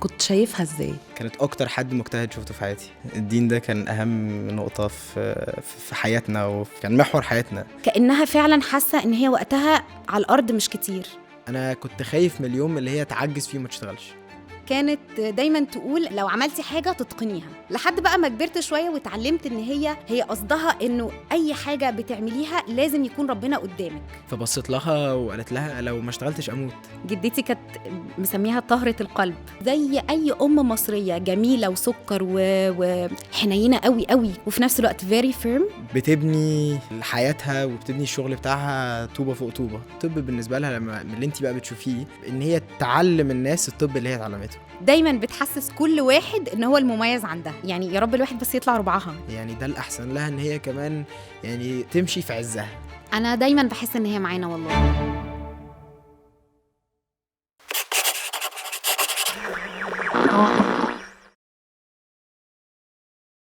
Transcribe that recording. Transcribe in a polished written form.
كنت شايفها ازاي؟ كانت اكتر حد مجتهد شفته في حياتي. الدين ده كان اهم نقطة في حياتنا وكان محور حياتنا. كانها فعلا حاسه ان هي وقتها على الارض مش كتير. انا كنت خايف من اليوم اللي هي تعجز فيه وما تشتغلش. كانت دايما تقول لو عملتي حاجة تتقنيها، لحد بقى ما كبرت شوية واتعلمت ان هي قصدها انه اي حاجة بتعمليها لازم يكون ربنا قدامك. فبصيت لها وقالت لها لو ما اشتغلتش اموت. جدتي كانت مسميها طهره القلب، زي اي ام مصرية جميلة وسكر وحنينه قوي قوي، وفي نفس الوقت very firm. بتبني حياتها وبتبني الشغل بتاعها طوبة فوق طوبة. الطب بالنسبة لها لما اللي انت بقى بتشوفيه ان هي تعلم الناس الطب اللي هي اتعلمته. دايما بتحسس كل واحد ان هو المميز عندها، يعني يا رب الواحد بس يطلع ربعها. يعني ده الاحسن لها ان هي كمان يعني تمشي في عزها. انا دايما بحس ان هي معانا والله.